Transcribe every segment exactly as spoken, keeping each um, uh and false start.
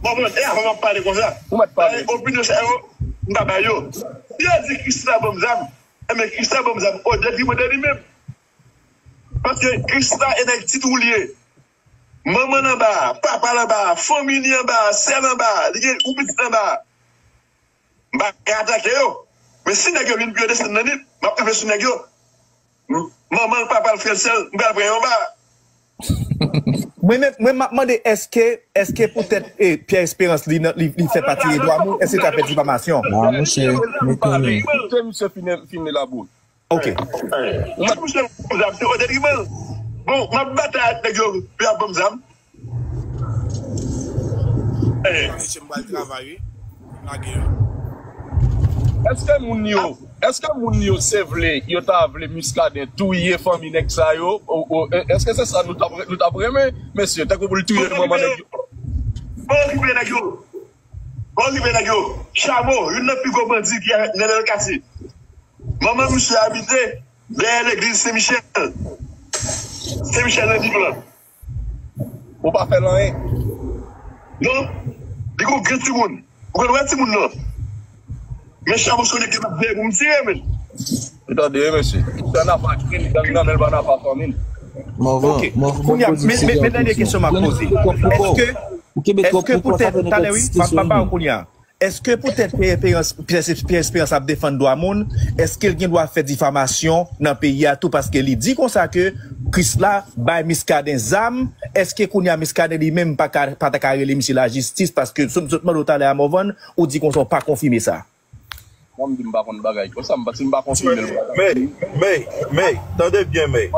Mòmon, e avan m ap pale konsa. Ou mèt pale. Opinyon sa yo, m pa ba yo. Si yo di Krisla ban m zam, enben Krisla ban m zam o detriman de li menm. Paske Krisla e nèg Ti Twou li ye. Manman l anba a, papa l anba a, fanmi li anba a, sè l anba a, li gen yon pitit anba a. M pa ka atake yo. Men si nèg yo vin pou yo desann nan nip, m ap kanpe sou nèg yo. M- Manman l, papa l, frè l, sè l, m pral pran yo anba. Mwen menm, mwen m ap mande èske, èske poutèt eh, Pierre Espérance li, nan- li, li fè pati de dwa moun, èske l ka fè difamasyon? Ah, monchè, mete men. Kite misye fin, fin elabore. Ok. Ou mèt misye pou zam se o detriman. Bon, m ap batay ak nèg yo pou y ap ban m zam. Mesye m pral travay wi. Lage yo. Èske moun yo, èske moun yo se vle, yo ta vle Muscadin touye fanmi nèg sa yo? O- o- e- Èske se sa nou t ap nou t ap renmen? Mesye, tankou pou l touye manman nèg yo. Pa okipe nèg yo. Pa okipe nèg yo. Chamo, youn nan pi gwo bandi ki avèk Nenel Cassy. Manman misye abite dèyè legliz Sen Michel. Sen Michel nan Viv lan. Ou pa fè l anyen. Non, li gon grenn timoun. Ou konn wè timoun nan. Men Chamo se yon nèg ki t ap veye pou m tire men. Ou tande wi mesye. Sa n ap akri li dan nan men l pa n ap fanmi l. Mòvan, Ok. mòvan, Kounye a, men men- men dènye kesyon m ap poze. Èske, èske poutèt, talè wi, m ap ba w kounye a. Èske poutèt Pierre Espérance, Pierre Espérance ap defann dwa moun, èske l gen dwa fè difamasyon nan peyi a tou? Paske li di konsa ke Krisla bay Muscadin zam, èske kounye a Muscadin li menm pa ka, pa ta ka rele misye lajistis? Paske sou m sot mande w talè a Mòvan, ou di konsa w pa konfime sa. Mwen m di m pa konn bagay konsa, m pa si m pa konfime l. Men, men, men, tande byen men.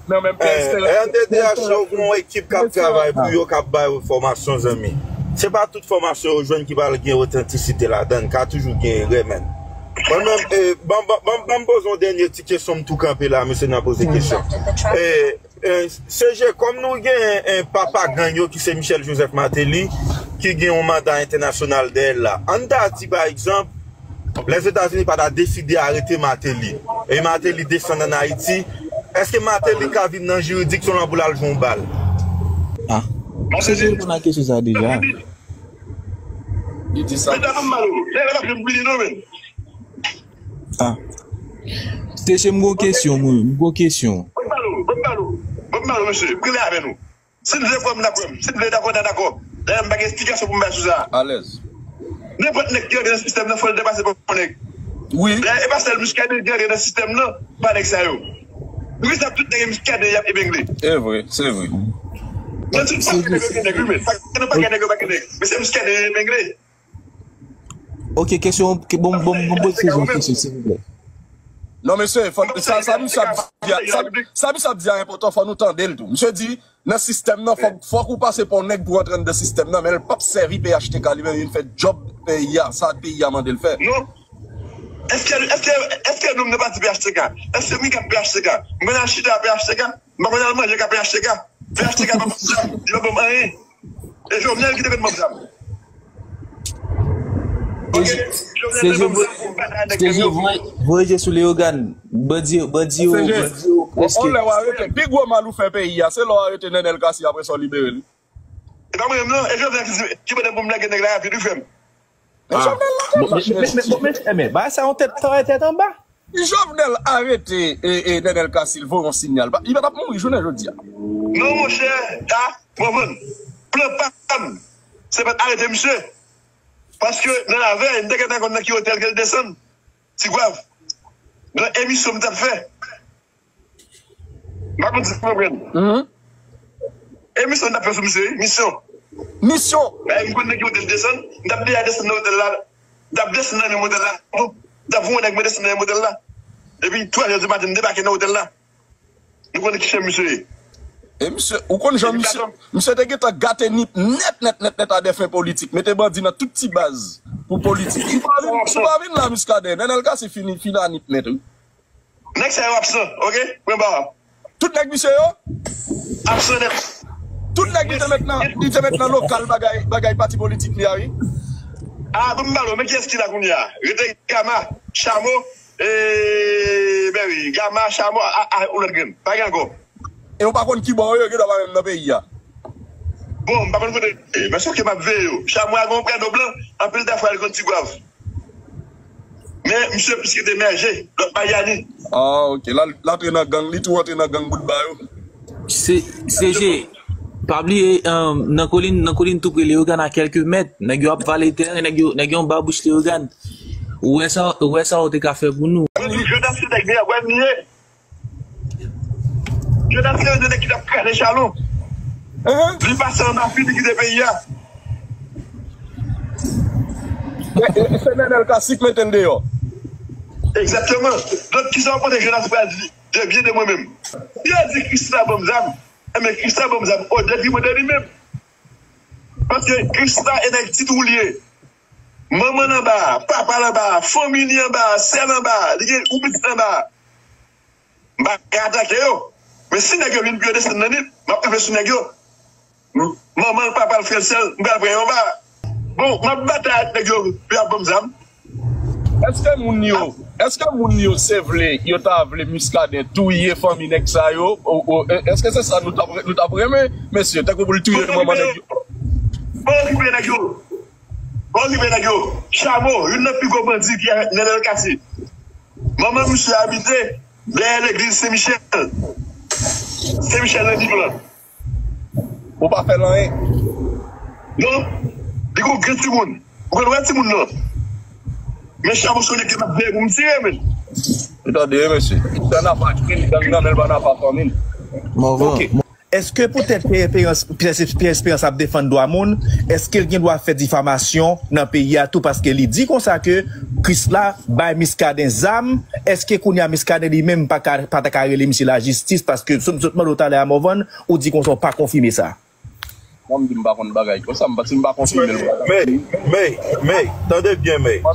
Men menm Pierre Espérance. R T D H yo gon ekip k ap travay pou yo k ap bay enfòmasyon zanmi. Se pa tout enfòmasyon yo jwenn ki pral gen otantisite ladan l, ka toujou gen erè men. Mwen menm, eh, ban ban- ban- ban m poze yon dènye ti kesyon m tou kanpe la, mesye nan poze kesyon. Eh, eh, C G, kòm nou gen eh, papa gang yo ki se Michel Joseph Martelly, ki gen yon manda entènasyonal dèyè l la. Ann ta di pa egzanp, Lèzetazini pa ta deside arete Martelly. E Martelly desann ann Ayiti. Èske Martelly ka vin nan jiridiksyon lan pou l al jwe yon bal? Ah. Misye te reponn a kesyon sa deja. Li di sa. Mèt ap mal ou. Lè lè ap vin vini non men. Ah. T G, m gon kesyon mwen, m gon kesyon. Ban m pale w, ban m pale w, ban m pale w mesye, m rele avè nou. Si n vle kwè m ta kwè m, si n vle dakò n ta dakò. Dayè m pa gen esplikasyon pou m bay sou sa. Alèz. Nenpòt nèg ki rantre nan sistèm nan fò l te pase pa yon nèg. Wi. Dayè e pa sèl Muscadin ki rantre nan sistèm nan pa nèg sa yo. Wi sa tout nèg Muscadin y ap epengle. E vre, se vre. Nan tout pakèt nèg yo gen nèg wi men. Nan pakèt nèg yo pa gen nèg. Men se Muscadin yo epengle. Ok, kesyon, ke- bon, bon, bon, bon, poze yon kesyon, silvouplè. Non mesye, fò, sa, sa misye ap di a, sa, sa misye ap di a enpòtan, fò nou tande l tou. Misye di, nan sistèm nan, fòk, fòk ou pase pa yon nèg pou antre anndan sistèm nan, men l p ap sèvi P H T K li menm, li vin fè djòb peyi a, sa peyi a mande l fè. Non. Èske, èske, èske nonm nan pati P H T K? Èske mi kap P H T K? Mwen al chita P H T K? M pa konn al manje ka P H T K. P H T K pa ban m zam, li pa ban m anyen. E Jovenel ki te konn ban m zam. Ok, Jovenel te ban m zam pou m batay nèg gang yo. Voye je sou Leyogan. Bandi, bandi yo, bandi yo, preske. On lè w arete, pi gwo mal ou fè peyi a, se lè w arete Nenel Cassy apre sa w libere li. E pa mwen menm non, e Jovenel ki di, ki mande pou m lage nèg la rapid wi frè m. Men Jovenel la Bon, men, men, men, men, men, men, bagay sa yon tèt, travay tèt anba. Jovenel arete e, e Nenel Cassy, l voye yon sinyal. Pa- Li pa t ap mouri jounen jodi a. Non monchè, a, mwen konprann. Plan pa m, se pa t arete misye. Paske nan lavè, m te gentan konn nan ki otèl ke l desann. Ti Gwav. Nan emisyon m t ap fè. M pa konn si w konprann. Emisyon m t ap fè sou misye, wi, misyon. Misyon. Bagay m konn nan ki otèl desann, m t ap deja desann nan otèl la. M t ap desann nan menm otèl la. M t ap voye nèg mwen desann nan menm otèl la. Depi twa zè di maten, m debake nan otèl la. Nou konnen ki chen misye ye. E misye, ou konn jan misye, misye te gentan gate Nip nèt, nèt, nèt, nèt a dè fen politik. Mete bandi nan tout ti baz pou politik. Si w pa vin, si w pa vin la Muscadin, Nenel Cassy fini, fini a Nip nèt, wi. Nèg sa yo absan, ok? Mwen ba. Tout nèg misye yo? Absan nèt. Tout nèg li te met nan, li te met nan lokal bagay, bagay pati politik li a, wi. A, bon, m ba w, men kiyès ki la kounye a? Rete Gama, Chamo, e, ben wi, Gama, Chamo, a, a, ou lòt grenn. Pa gen ankò. E ou pa konn ki bò yo, yo gen dwa pa menm nan peyi a. Bon, m pa konn kote l ye, men se ke m ap veye yo. Chamou a gen yon prado blan, anpil dafwa li konn Ti Gwav. Men misye plis kite mèje, lòt Mayani. Ah, ok. L al, l antre nan gang, li tou antre nan gang bout ba yo. Se, se je, pa bliye, um, nan kolin, nan kolin tou pre Leyogàn a kèlke mèt. Nèg yo ap vale teren, nèg yo, nèg yo anba bouch Leyogàn. Ou wè sa, ou wè sa ou te ka fè pou nou. Jonas se nèg li an, wè m li ye. Jonas se yon nèg ki t ap kraze chalon. Li pase anba fil, li kite peyi a. Se Nenel Cassy k mete l deyò. Egzakteman. Donk, kisa w panse Jonas pral di de byen de mwen menm? Si yo di Krisla ban m zam, enben Krisla ban m zam o detriman de li menm. Paske Krisla e nèg ti twou li ye. Manman l anba, papa l anba, fanmi li anba, sè l anba, li gen yon pitit anba. M pa ka atake yo. Men si nèg yo vin pou yo desann nan nip, m ap kanpe sou nèg yo. Manman l, papa l, frè l, sè l, m pral pran yo anba. Bon, m ap batay ak nèg yo pou y ap ban m zam. Èske moun yo, èske moun yo se vle, yo ta vle Muscadin touye fanmi nèg sa yo? Èske se sa nou t ap, nou t ap renmen, mesye? Tankou pou l touye manman nèg yo? Pa okipe nèg yo. Pa okipe nèg yo. Chamo, youn nan pi gwo bandi ki Nenel Cassy. Manman misye abite dèyè legliz Sen Michèl. Sen Michèl nan Nip lan. Ou pa fè l anyen? Non. Li gon grenn timoun. Ou konn wè timoun nan. Men Chamo se yon nèg ki t ap veye pou m tire, men. Tande, mesye. Gang nan pa krim, gang nan men l pa nan pa fanmi l. Mòvan. Èske poutèt Pierre Espérance, Pierre Espérance ap defann dwa moun, èske l gen dwa fè difamasyon nan peyi a tou? Paske li di konsa ke Krisla bay Muscadin zam, èske kounye a Muscadin li menm pa ka, pa ta ka rele misye lajistis? Paske sou m sot mande w talè a Morvan, ou di konsa w pa konfime sa. Mwen m di m pa konn bagay konsa, m pa, si m pa konfime l. Men, men, men, tande byen, men.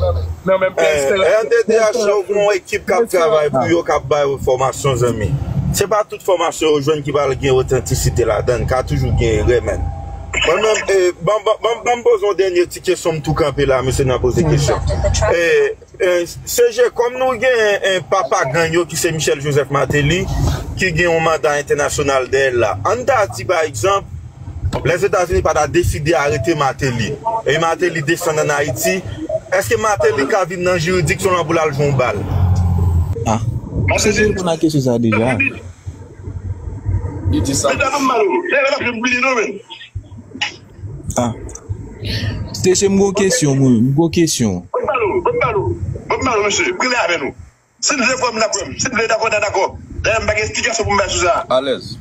Nan menm Pierre Espérance. R T D H yo gen yon ekip k ap travay pou yo, k ap bay enfòmasyon, zanmi. Se pa tout enfòmasyon yo jwenn ki pral gen otantisite ladan l, ka toujou gen erè, men. Mwen menm, eh, ban, ban, ban, ban m poze yon dènye ti kesyon, m tou kanpe la, mesye nan poze kesyon. Eh, eh, C G, kòm nou gen, eh, papa gang yo ki se Michel Joseph Martelly, ki gen yon manda entènasyonal dèyè l la. Ann ta di, pa egzanp, Lèzetazini pa ta deside arete Martelly, e Martelly desann ann Ayiti, èske Martelly ka vin nan jiridiksyon lan pou l al jwe yon bal? Ah. Se je reponn a kesyon sa deja. Li di sa. Mèt ap mal ou. Lè lè ap vin vini non men. Ah. T J, m gon kesyon, mwen. M gon kesyon. Ban m pale w, ban m pale w, ban m pale w, mesye. Prele avè nou. Si n vle kwè m, n a kwè m. Si n vle dakò, n a dakò. Dayè, m pa gen esplikasyon pou m bay sou sa. Alèz.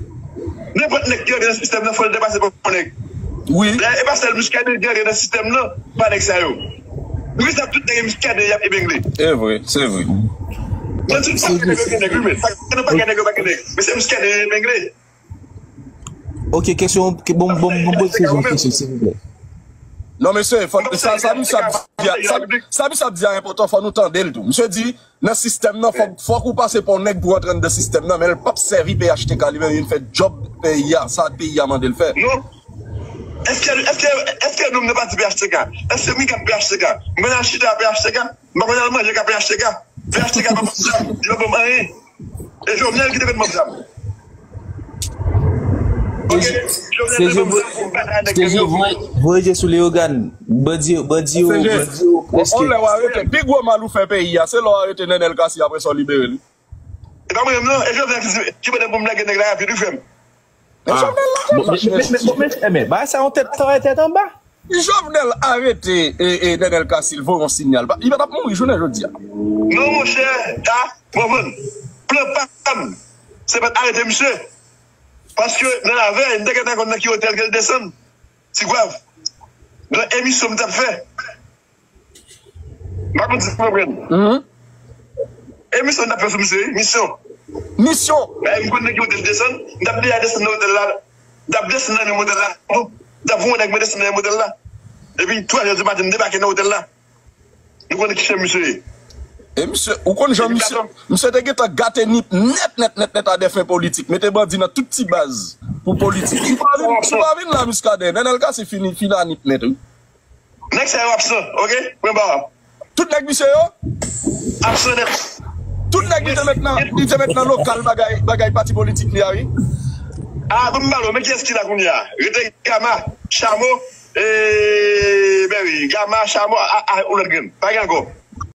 Nenpòt nèg ki rantre nan sistèm nan, fò l te pase pa yon nèg. Wi. Dayè, e pa sèl Muscadin ki rantre nan sistèm nan, pa nèg sa yo. Wi, sa tout nèg Muscadin y ap epengle. Se vre, se vre. Nan tout pakèt nèg yo gen nèg, wi, men. Pakèt nèg yo pa gen nèg. Men se Muscadin yo epengle. Ok, kesyon, bon, bon, bon, bon, kesyon, kesyon, silvouplè. Non, mesye, fò, sa, sa misye ap di a, sa, sa misye ap di a enpòtan, fò nou tande l tou. Misye di, nan sistèm nan, fòk, fòk ou pase pa yon nèg pou rantre anndan sistèm nan, men l p ap sèvi P H T K, li menm vin fè djòb peyi a, sa peyi a mande l fè. Non. Èske, èske, èske nou, nou pati P H T K? Èske m gen P H T K? Mwen al chita P H T K? M pa konn al manje ka P H T K. P H T K pa ban m zam, li pa ban m anyen. E Jovenel ki te konn ban m zam. Ok, Jovenel te ban m zam pou m batay nèg gang yo. Voye je sou Leyogàn. Bandi yo, bandi yo, bandi yo, on lè w arete. Pi gwo mal ou fè peyi a, se lè w arete Nenel Cassy, apre sa w libere li. E pa mwen menm non, e Jovenel ki di, ki mande pou m lage nèg la rapid, wi, frè m. Men Jovenel la. Bon, men, men, men, men, men, men, bagay sa yon tèt, travay tèt anba. Jovenel arete e, e Nenel Cassy, l voye yon sinyal. Li pa t ap mouri jounen jodi a. Non, monchè, a, mwen konprann. Plan pa m, se pa t arete misye. Paske nan lavèy, m te gentan konn nan ki otèl ke l desann. Ti Gwav. Nan emisyon m t ap fè. M pa konn si w konprann. Emisyon n ap fè sou misye, wi, misyon. Misyon. Bagay m konn nan ki otèl desann, m t ap deja desann nan otèl la. M t ap desann nan menm otèl la tou. M t ap voye nèg mwen desann nan menm otèl la. Epi twa zè di maten, m debake nan otèl la. Nou konnen ki chèf misye ye. E misye, ou konn jan misye, misye te gentan gate Nip nèt, nèt, nèt, nèt a dè fen politik. Mete bandi nan tout ti baz pou politik. Si w pa vin, si w pa vin la, Muscadin, Nenel Cassy fini, fini a Nip nèt, wi. Nèg sa yo absan, ok? Mwen ba. Tout nèg misye yo? Absan nèt. Tout nèg li te met nan, li te met nan lokal bagay, bagay pati politik li a, wi. Ah, ban m pale w, men kiyès ki la kounye a? Rete Gama, Chamo, eh, ben wi, Gama, Chamo, ah, ah, ou lòt grenn. Pa gen ankò.